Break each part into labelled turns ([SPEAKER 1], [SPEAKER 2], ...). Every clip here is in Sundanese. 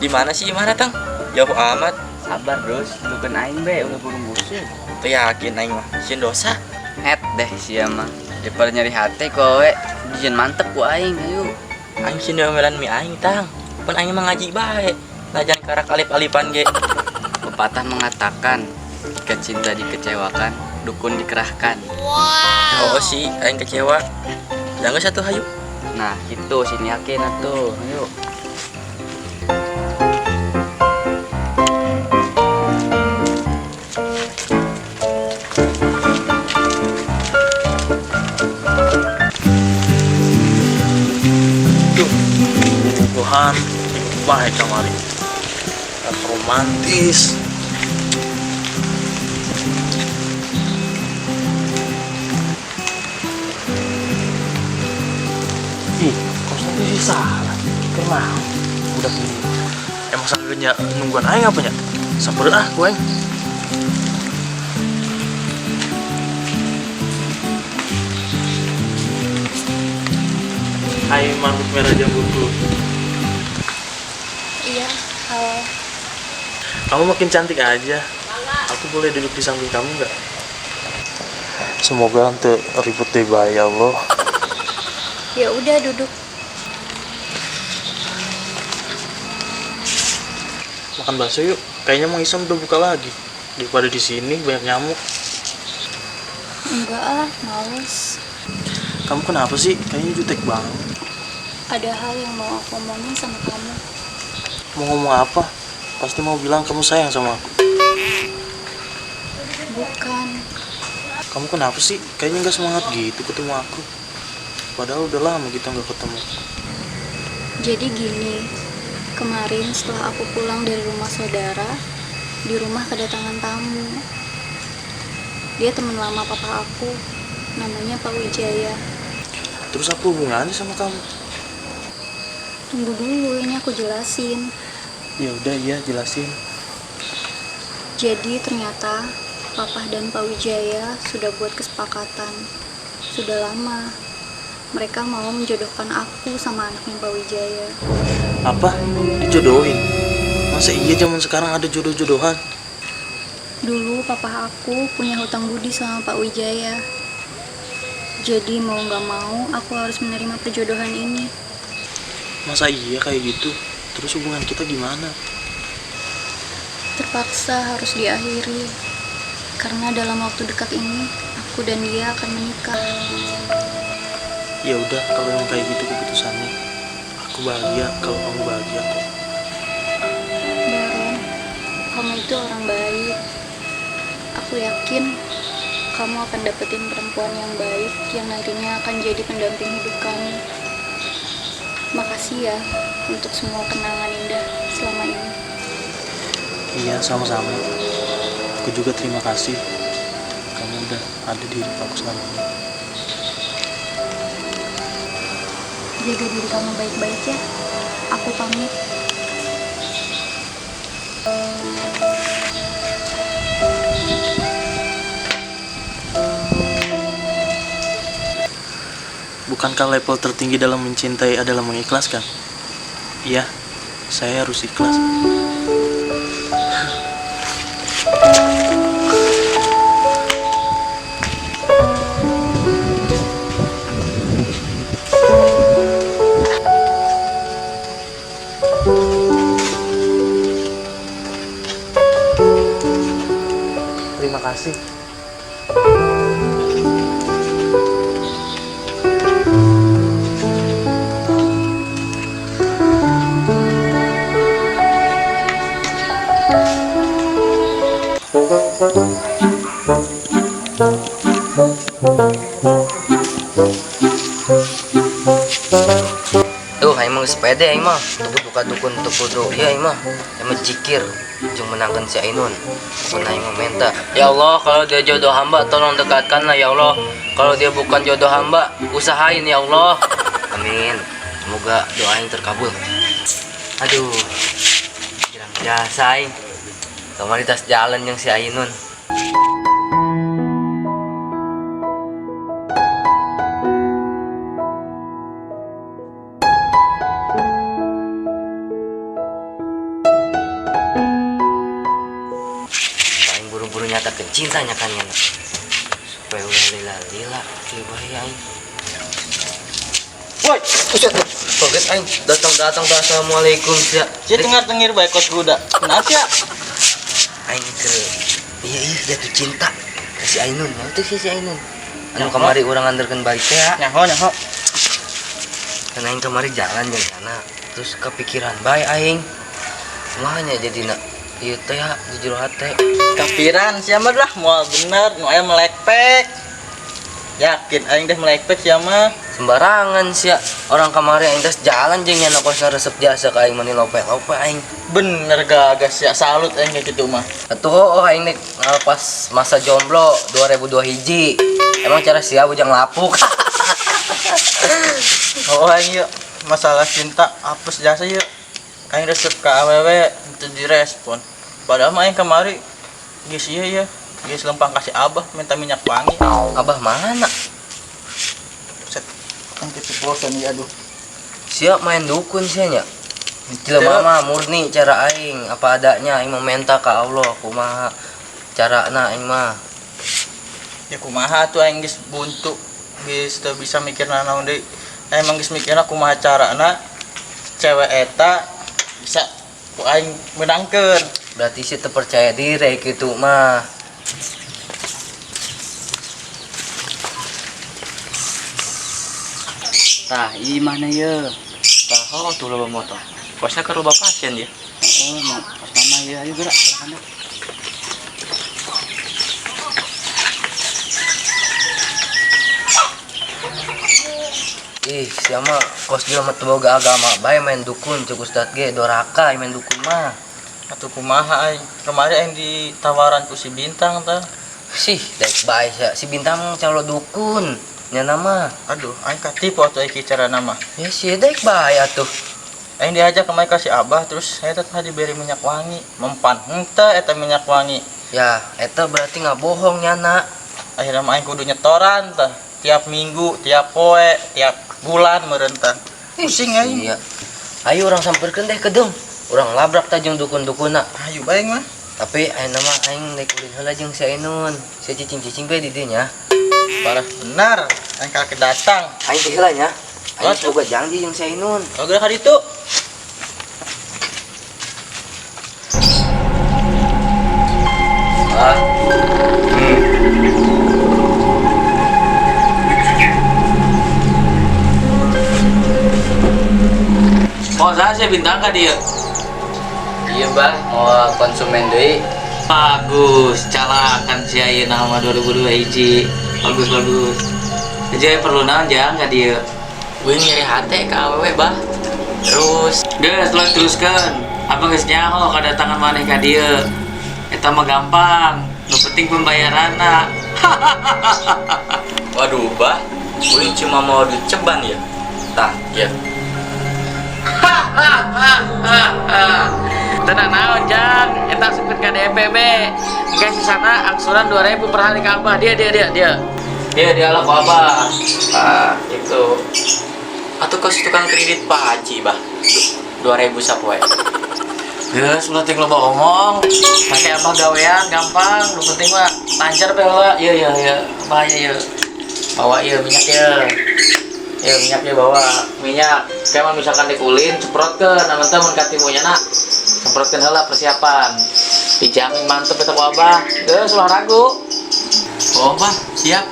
[SPEAKER 1] Di mana sih mana tang? Jauh amat.
[SPEAKER 2] Sabar, Dos. Bukan aing be, ulah burung busuk.
[SPEAKER 1] Teu yakin aing mah. Sieun dosa.
[SPEAKER 2] Het deh sia mah. Daripada nyari hati kowe, dijieun mantep ku aing, ayo.
[SPEAKER 1] Aing sieun diomelan mi aing tang. Pan aing mah ngaji bae. Najan karak alip-alipan ge.
[SPEAKER 2] Pepatah mengatakan, jika cinta dikecewakan, dukun dikerahkan.
[SPEAKER 1] Oh sih, aing kecewa. Jangan satu hayu.
[SPEAKER 2] Nah, gitu sini yakin atuh. Ayo.
[SPEAKER 3] Tuh, Tuhan, baik kamari. Romantis. Ih, kok sampai sih salah? Kenapa? Udah ini. Emang sambilnya nungguan aing apa nya? Samperin ah, gue aing. Hai makhluk merah jambuku.
[SPEAKER 4] Iya, halo.
[SPEAKER 3] Kamu makin cantik aja. Aku boleh duduk di samping kamu nggak? Semoga nanti ribut deh, bae, ya Allah.
[SPEAKER 4] Ya udah duduk.
[SPEAKER 3] Makan bakso yuk. Kayaknya Mang Isom udah buka lagi. Daripada di sini banyak nyamuk.
[SPEAKER 4] Enggak ah, males.
[SPEAKER 3] Kamu kenapa sih? Kayaknya jutek banget.
[SPEAKER 4] Ada hal yang mau aku omongin sama kamu.
[SPEAKER 3] Mau ngomong apa? Pasti mau bilang kamu sayang sama aku.
[SPEAKER 4] Bukan.
[SPEAKER 3] Kamu kenapa sih? Kayaknya nggak semangat gitu ketemu aku. Padahal udah lama kita nggak ketemu.
[SPEAKER 4] Jadi gini, kemarin setelah aku pulang dari rumah saudara, di rumah kedatangan tamu. Dia teman lama papa aku, namanya Pak Wijaya.
[SPEAKER 3] Terus apa hubungannya sama kamu?
[SPEAKER 4] Tunggu dulu, ini aku jelasin.
[SPEAKER 3] Ya udah, iya jelasin.
[SPEAKER 4] Jadi ternyata Papa dan Pak Wijaya sudah buat kesepakatan. Sudah lama. Mereka mau menjodohkan aku sama anaknya Pak Wijaya.
[SPEAKER 3] Apa? Dijodohin? Masa iya zaman sekarang ada jodoh-jodohan?
[SPEAKER 4] Dulu papa aku punya hutang budi sama Pak Wijaya. Jadi mau nggak mau aku harus menerima perjodohan ini.
[SPEAKER 3] Masa iya kayak gitu? Terus hubungan kita gimana?
[SPEAKER 4] Terpaksa harus diakhiri. Karena dalam waktu dekat ini aku dan dia akan menikah.
[SPEAKER 3] Ya udah, kalau emang kayak gitu keputusannya. Aku bahagia kalau kamu bahagia kok.
[SPEAKER 4] Baron, kamu itu orang baik. Aku yakin kamu akan dapetin perempuan yang baik yang nantinya akan jadi pendamping hidup kamu. Makasih ya untuk semua kenangan indah selama ini.
[SPEAKER 3] Iya, sama-sama. Aku juga terima kasih. Kamu udah ada di hidup aku selama ini.
[SPEAKER 4] Jaga diri kamu baik-baik ya. Aku pamit.
[SPEAKER 3] Bukankah level tertinggi dalam mencintai adalah mengikhlaskan? Iya, saya harus ikhlas. Terima kasih.
[SPEAKER 1] Tuh, aing mah geus pede aing mah. Teu kudu ka dukun, teu kudu. Iya aing mah. Aing mah jikir jeung menangkeun si Ainun. Pokona aing mah minta. Ya Allah, kalau dia jodoh hamba tolong dekatkanlah ya Allah. Kalau dia bukan jodoh hamba, usahain ya Allah. Amin. Semoga doa aing terkabul. Aduh. Girang jasa aing. Kamari tas jalan yang si Ainun. Buru-buru nyatakeun cintanya kan nya supaya ulah lila-lila kieu bae aing. Woi, buset, kaget aing datang-datang teh assalamualaikum sia.
[SPEAKER 5] Sia tengar-tengir bae kos kuda. Kunaon sia?
[SPEAKER 1] Aing ke iya iya jatuh cinta ke si Ainun. Nah, itu si Ainun. Anu kamari urang nganterkeun balik teh ya.
[SPEAKER 5] Nyaho nyaho.
[SPEAKER 1] Kan aing kamari jalan jeung sana. Terus kepikiran bae aing. Kumaha nya jadina? Ieu teh ya di jero hate.
[SPEAKER 5] Kapiran sia mah lah moal bener nu aya melekpek. Yakin aing deh melekpek sia mah.
[SPEAKER 1] Sembarangan sia. Orang kamari aing teh jalan jeung nya kosna resep jasa ka aing mani lope-lope aing.
[SPEAKER 5] Bener gagas sia, salut aing kayak gitu mah.
[SPEAKER 1] Atuh oh aing nek ngalepas masa jomblo 2002 hiji. Emang cara sia bujang lapuk.
[SPEAKER 5] Oh aing yuk masalah cinta hapus jasa yuk. Aing resep ka awewe teu direspon. Padahal mah aing kamari geus ieu ya, geus lempang kasih abah minta minyak wangi.
[SPEAKER 1] Abah mana?
[SPEAKER 5] Set. Aing keceplosan ieu aduh.
[SPEAKER 1] Siap main dukun sia nya. Jelema mah murni cara aing apa adanya aing meminta ka Allah kumaha carana aing mah.
[SPEAKER 5] Ya kumaha tuh aing geus buntu, geus teu bisa mikir nanaon deui. Aing emang geus mikirna kumaha carana cewek eta bisa ku aing menangkeun.
[SPEAKER 1] Berarti sih teu percaya diri kitu mah.
[SPEAKER 2] Tah, ieu mana ye?
[SPEAKER 6] Tah, oh tuh loba motor. Kosnya ke loba pasien ya.
[SPEAKER 2] Oh, mau pas mama ya, ayo gerak. Gerak.
[SPEAKER 1] Ih, siapa kos jelema teu boga agama bae main dukun cek ustad ge doraka main dukun mah.
[SPEAKER 5] Atuh kumaha aing? Kemarin aing ditawaran ku si Bintang tah.
[SPEAKER 1] Sih, daek bae sia. Si Bintang calo dukun nya nama.
[SPEAKER 5] Aduh, aing katipu atuh aing cara nama.
[SPEAKER 1] Ya sih daek bae atuh.
[SPEAKER 5] Aing diajak kemarin kasih abah terus eta teh diberi minyak wangi. Mempan henteu eta minyak wangi.
[SPEAKER 1] Ya, eta berarti nggak bohong nyana.
[SPEAKER 5] Akhirnya mah aing kudu nyetoran tah. Tiap minggu, tiap poe, tiap bulan meureun tah. Pusing aing.
[SPEAKER 1] Iya. Ayo urang samperkeun deh ke deung. Urang labrak tah jeung dukun-dukunna.
[SPEAKER 5] Ayo bae mah.
[SPEAKER 1] Tapi ayeuna mah aing rek ulin heula jeung si Ainun. Si cicing-cicing bae di dieu nya.
[SPEAKER 5] Parah benar, aing kakek datang.
[SPEAKER 1] Aing teh heula nya. Aing
[SPEAKER 5] Atuh.
[SPEAKER 1] boga janji jeung si Ainun.
[SPEAKER 5] Oh, geura ka ditu.
[SPEAKER 1] Ah.
[SPEAKER 6] Oh, saya sih Bintang ka dia.
[SPEAKER 2] Iya, Bah, mau konsumen deui.
[SPEAKER 6] Bagus, calakan sih ayeuna mah 2002 hiji. Bagus bagus. Jadi perlu naon jang ka dieu. Gue nyeri hate ka awewe bah. Terus, geus ulah teruskeun. Abang geus nyaho kedatangan maneh ka dieu. Eta mah gampang. Nu penting pembayaranna.
[SPEAKER 7] Waduh, bah, gue cuma mau duit ceban ya. Tah, ya.
[SPEAKER 6] Tenang naon jang, eta sempet ka DPB. Engke sisana angsuran 2000 per hari ka abah. Dia dia dia dia. Dia dia lah ku abah.
[SPEAKER 7] Ah,
[SPEAKER 6] Gitu.
[SPEAKER 7] atau kos tukang kredit Pak Haji, bah. 2000 sapoe.
[SPEAKER 6] Geus ulah teh loba omong. Pake abah gawean gampang, nu penting mah lancar be heula. Ieu ieu ieu, bahaya ieu. Bawa ieu minyak ieu. Ieu minyak ieu bawa. Minyak. Kayak mah misalkan dikulin semprotkeun, amun teh mun katimunya na semprotkeun heula persiapan. Dijamin mantep eta ku abah. Geus ulah ragu.
[SPEAKER 7] Oh, bah, siap.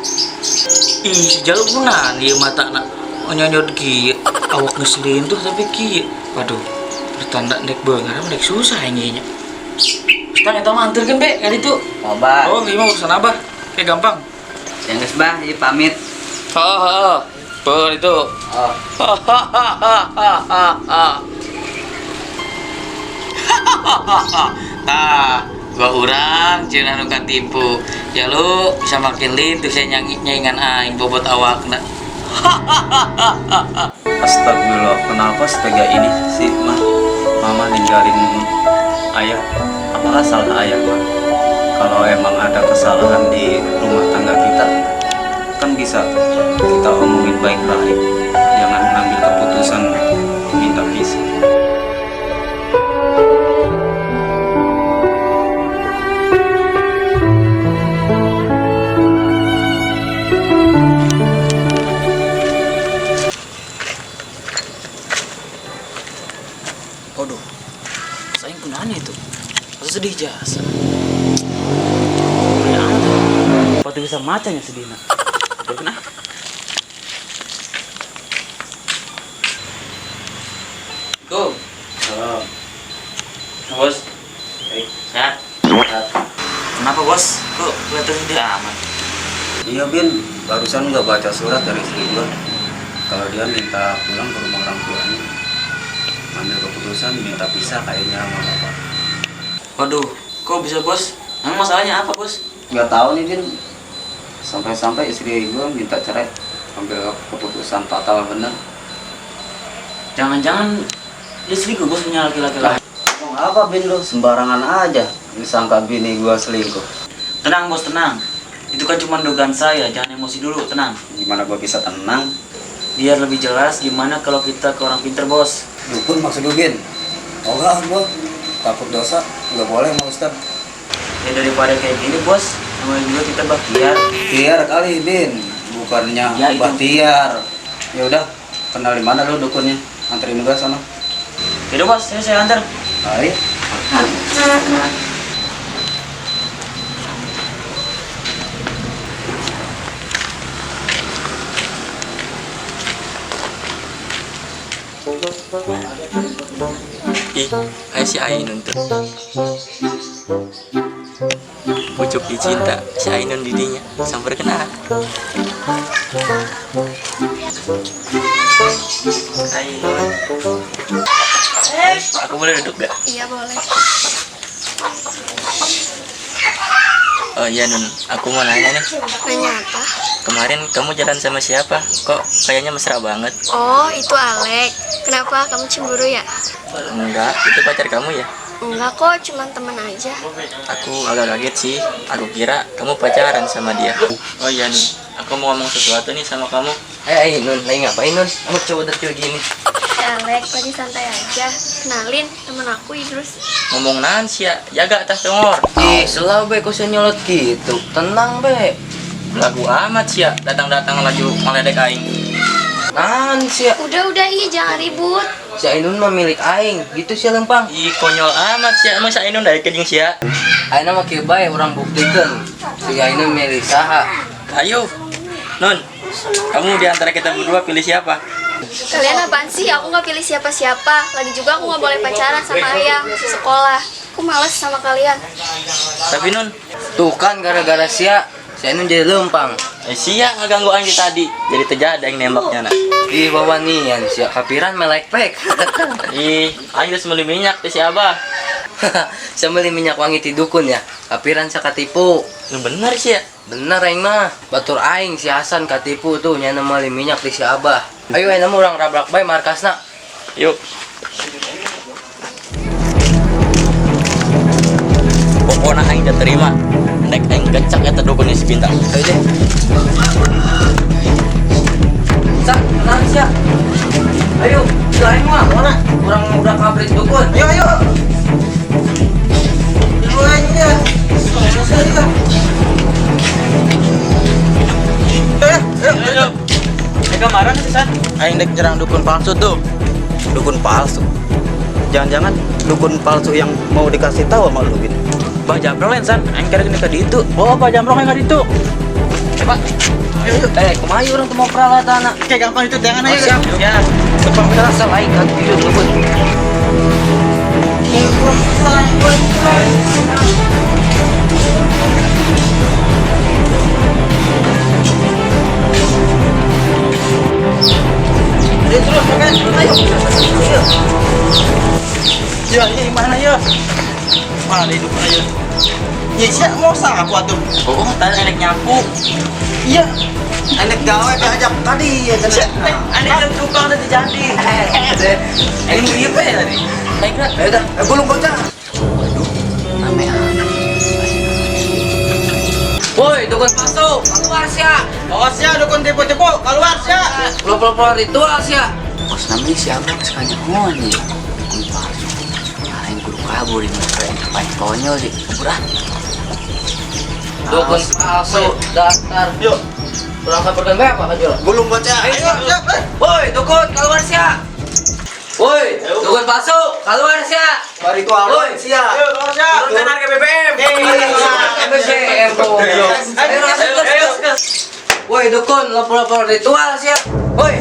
[SPEAKER 6] Ih, si Jalu kunaon ieu matana onyonyot kieu. Awak geus lintuh tapi kieu. Waduh, bertanda ndek beungar mah ndek susah ini nya. Tang eta mah anterkeun be ka ditu.
[SPEAKER 2] Oh, Bah.
[SPEAKER 6] Oh, ieu mah urusan abah. Kayak gampang.
[SPEAKER 2] Yang geus, Bah, ieu pamit.
[SPEAKER 6] Heeh, heeh. Beul itu.
[SPEAKER 2] Oh.
[SPEAKER 6] Tah, dua urang cenah nu katipu. Ya lu bisa makin lintuh saya nyaingan aing bobot awakna.
[SPEAKER 7] Astagfirullah, kenapa setega ini sih, mah? Mama ninggalin ayah. Apakah salah ayah, mah? Kalau emang ada kesalahan di rumah tangga kita, kan bisa kita omongin baik-baik. Jangan ambil keputusan minta pisah.
[SPEAKER 6] Sedih jasa. Ya amat. Waktu bisa macanya sedih nak. Berkenah. Go.
[SPEAKER 7] Oh,
[SPEAKER 6] Bos.
[SPEAKER 7] baik.
[SPEAKER 6] Sehat.
[SPEAKER 7] Sehat.
[SPEAKER 6] Kenapa bos? Kok kelihatan sedih amat?
[SPEAKER 7] Iya Bin, barusan nggak baca surat dari istri gua. Kalau dia minta pulang ke rumah orang tuanya, ambil keputusan minta pisah kayaknya sama bapak.
[SPEAKER 6] Waduh, kok bisa bos? Emang masalahnya apa bos?
[SPEAKER 7] Nggak tahu nih Bin, sampai-sampai istri gua minta cerai, ambil keputusan fatal bener.
[SPEAKER 6] Jangan-jangan dia selingkuh bos punya laki-laki lain.
[SPEAKER 7] Ngomong apa Bin lu? Sembarangan aja, disangka bini gua selingkuh.
[SPEAKER 6] Tenang bos, tenang. Itu kan cuma dugaan saya, jangan emosi dulu, tenang.
[SPEAKER 7] Gimana gua bisa tenang?
[SPEAKER 6] Biar lebih jelas gimana kalau kita ke orang pinter bos.
[SPEAKER 7] Dukun maksud lu Bin? Oh enggak, gua takut dosa, nggak boleh sama Ustaz.
[SPEAKER 6] Ya daripada kayak gini bos, namanya juga kita bakhtiar.
[SPEAKER 7] Tiar kali Bin, bukannya
[SPEAKER 6] Ya, itu.
[SPEAKER 7] Bahtiar. Ya udah, kenal di mana lu dukunnya? Anterin gua sana.
[SPEAKER 6] Yaudah bos, saya antar.
[SPEAKER 7] Baik.
[SPEAKER 2] Ih, kayak si Ainun tuh. Pucuk dicinta, si Ainun didinya. Sampai kenal. Ainun. Aku boleh duduk gak?
[SPEAKER 4] Iya boleh.
[SPEAKER 2] Oh iya Nun, aku mau nanya nih.
[SPEAKER 8] Nanya apa?
[SPEAKER 2] Kemarin kamu jalan sama siapa? Kok kayaknya mesra banget?
[SPEAKER 8] Oh, itu Alek. Kenapa kamu cemburu ya?
[SPEAKER 2] Enggak, itu pacar kamu ya?
[SPEAKER 8] Enggak kok, cuman temen aja.
[SPEAKER 2] Aku agak kaget sih. Aku kira kamu pacaran sama dia. Oh iya Nun, aku mau ngomong sesuatu nih sama kamu.
[SPEAKER 1] Eh, Nun, lagi ngapain Nun? Kamu coba udah gini.
[SPEAKER 8] Alek, tadi santai aja. Kenalin, temen aku Idrus.
[SPEAKER 2] Ngomong nahan sih ya, jaga tas congor.
[SPEAKER 1] Ih, selalu be, kok saya nyolot gitu. Tenang be.
[SPEAKER 2] Lagu amat sih ya, datang-datang laju ngeledek aing.
[SPEAKER 1] Nahan sih ya.
[SPEAKER 8] Udah, ih jangan ribut.
[SPEAKER 1] Si Ainun mah milik aing, gitu sih lempang.
[SPEAKER 2] Ih, konyol amat sih, emang si Ainun dari kejing sih ya.
[SPEAKER 1] Aing mah kieu bae urang buktikeun. Si Ainun milik saha.
[SPEAKER 2] Ayo, Nun, kamu di antara kita berdua pilih siapa?
[SPEAKER 8] Kalian apaan sih? Aku nggak pilih siapa-siapa. Lagi juga aku nggak boleh pacaran sama ayah, masih sekolah. Aku males sama kalian.
[SPEAKER 2] Tapi Nun,
[SPEAKER 1] Tuh kan gara-gara sia, si Ainun jadi lempang.
[SPEAKER 2] sia ngeganggu aing tadi. Jadi terjadi aing nembaknya nak.
[SPEAKER 1] Ih, bawa nian sia kapiran melek pek.
[SPEAKER 2] Ih, aing geus meuli minyak teh si Abah.
[SPEAKER 1] Saya beli minyak wangi ti dukun ya. Kapiran sia katipu.
[SPEAKER 2] Lu bener sih ya.
[SPEAKER 1] Bener aing mah. Batur aing si Hasan katipu tuh nyana meuli minyak di si Abah. Ayo aing mah urang rabrak bae markasna.
[SPEAKER 2] Yuk. Pokoknya aing teu terima. Nek aing gecak eta dukun si Bintang.
[SPEAKER 1] Ayo deh. Sa, tenang sia. Ayo, si aing mah. Mana? Urang udah kabrit dukun.
[SPEAKER 5] Ayo, ayo. Duluannya. Selesai kita. Ayo, ayo, ayo.
[SPEAKER 6] Kemarin sih San.
[SPEAKER 5] Aing dek nyerang dukun palsu tuh.
[SPEAKER 7] Dukun palsu. Jangan-jangan dukun palsu yang mau dikasih tahu sama lu Bin.
[SPEAKER 6] Bah Jamrong lain San, aing kira kena ka ditu.
[SPEAKER 5] Oh, Pak Jamrong yang itu.
[SPEAKER 6] Coba.
[SPEAKER 1] Eh, kumaha urang teu mau peralatan.
[SPEAKER 5] Oke, gampang itu jangan ayo.
[SPEAKER 1] Siap.
[SPEAKER 6] Ya.
[SPEAKER 1] Depan asal aing kan dieu ngebut.
[SPEAKER 5] Ayo terus makan. Ayo. Ayo. Ya, ini mana ya? Mana hidup ayo. Ya, siap mau sapu atuh.
[SPEAKER 2] Oh, tadi enek nyapu.
[SPEAKER 5] Iya. Anak gawe diajak tadi ya
[SPEAKER 6] Siap, aneh yang tukang tadi jadi. Ini iya apa ya tadi?
[SPEAKER 2] Naik lah.
[SPEAKER 1] Ayo dah.
[SPEAKER 5] Gulung bocah.
[SPEAKER 1] Rame amat. Woi, dukun palsu, keluar sia.
[SPEAKER 5] Awas ya dukun tipu-tipu, keluar sia.
[SPEAKER 1] Pelopor ritual sia.
[SPEAKER 6] Bos namanya siapa? Sekali nyahoan nih. Dukun palsu. Aing kudu kabur ini kayak paling konyol sih. Kabur ah.
[SPEAKER 1] Dukun palsu, daftar.
[SPEAKER 5] Yuk,
[SPEAKER 1] Kurang samperkeun bae apa kajul?
[SPEAKER 5] gulung bocah. Ayo, siap.
[SPEAKER 1] Woi, dukun, keluar sia. Woi, dukun palsu, keluar sia.
[SPEAKER 7] Bari tu
[SPEAKER 1] Woi,
[SPEAKER 7] sia.
[SPEAKER 3] Turunkan harga BBM.
[SPEAKER 1] BBM tuh. Ayo masuk terus. Woi, dukun, lapor-lapor ritual sia. Woi.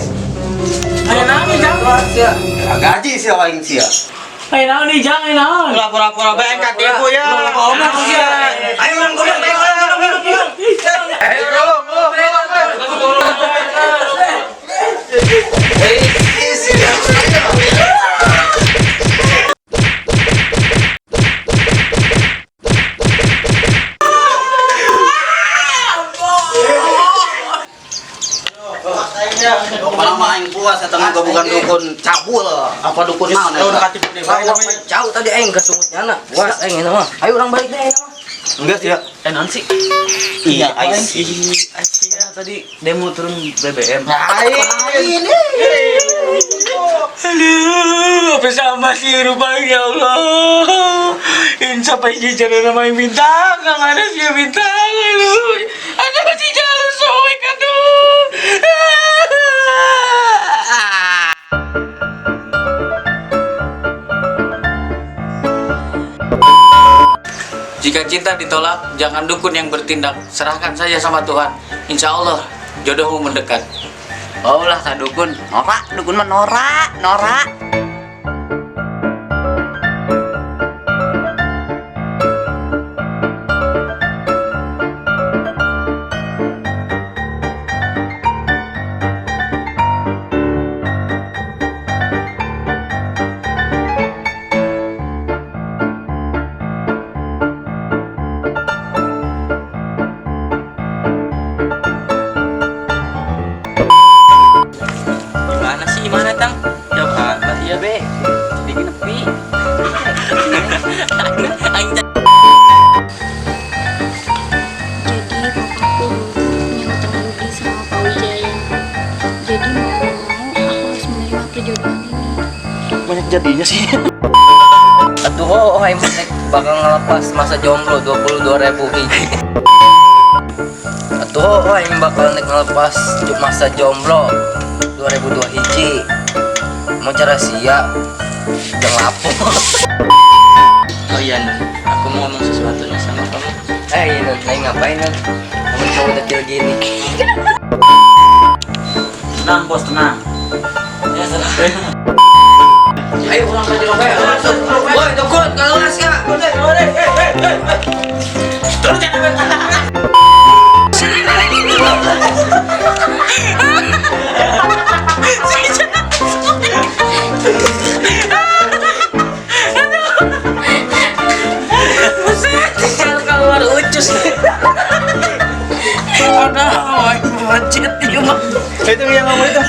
[SPEAKER 6] Ayo naon nih, Jang?
[SPEAKER 1] Sia.
[SPEAKER 7] Gaji sia paling sia.
[SPEAKER 6] Ayo naon nih, Jang? Ayo naon?
[SPEAKER 5] Ulah pura-pura bae katipu ya.
[SPEAKER 6] Omong sia.
[SPEAKER 1] Ayo urang gulung, ayo urang gulung, gulung.
[SPEAKER 5] Ayo tolong.
[SPEAKER 7] Malah aing puas setengah bukan dukun cabul. Apa dukun naon eta?
[SPEAKER 1] Jauh tadi aing ke sungutnya na. Puas aing ini mah. Ayo urang balik deh aing mah.
[SPEAKER 7] Enggak sih ya.
[SPEAKER 3] Naon sih?
[SPEAKER 7] Iya, aing.
[SPEAKER 3] Iya, tadi demo turun BBM.
[SPEAKER 6] Aduh, apa sama sih rupanya ya Allah. Insya sampai jalan nama yang bintang, nggak ada sih bintang. Aduh, ada sih jalan soek aduh. Jika cinta ditolak, jangan dukun yang bertindak. Serahkan saja sama Tuhan. Insya Allah jodohmu mendekat.
[SPEAKER 2] Oh lah ka dukun. Norak, dukun mah norak, norak. Gimana sih, gimana Tang? Jauh amat ya be. Dingin nepi. Aing
[SPEAKER 4] Jadi papaku dulu punya hutang budi sama Pak Wijaya. Jadi mau gak mau aku harus menerima perjodohan ini.
[SPEAKER 3] Banyak jadinya sih.
[SPEAKER 1] Aduh, oh, aing mah bakal ngelepas masa jomblo 22.000 hiji. Aduh, oh, aing bakal nek ngelepas masa jomblo 2002 hiji. Mau cara sia jangan lapor.
[SPEAKER 2] Oh iya Nun, aku mau ngomong sesuatu nih sama kamu.
[SPEAKER 1] Eh, iya, Nun, aing ngapain, Nun? Kamu cowok dekil gini.
[SPEAKER 2] Tenang bos, tenang. Ya salah.
[SPEAKER 1] Ayo pulang ke jero bae. Woi, dukun, keluar sia.
[SPEAKER 6] Turun jangan.
[SPEAKER 1] Keluar ucus. Aduh, aing macet ieu mah.
[SPEAKER 5] Itu yang ngomong itu.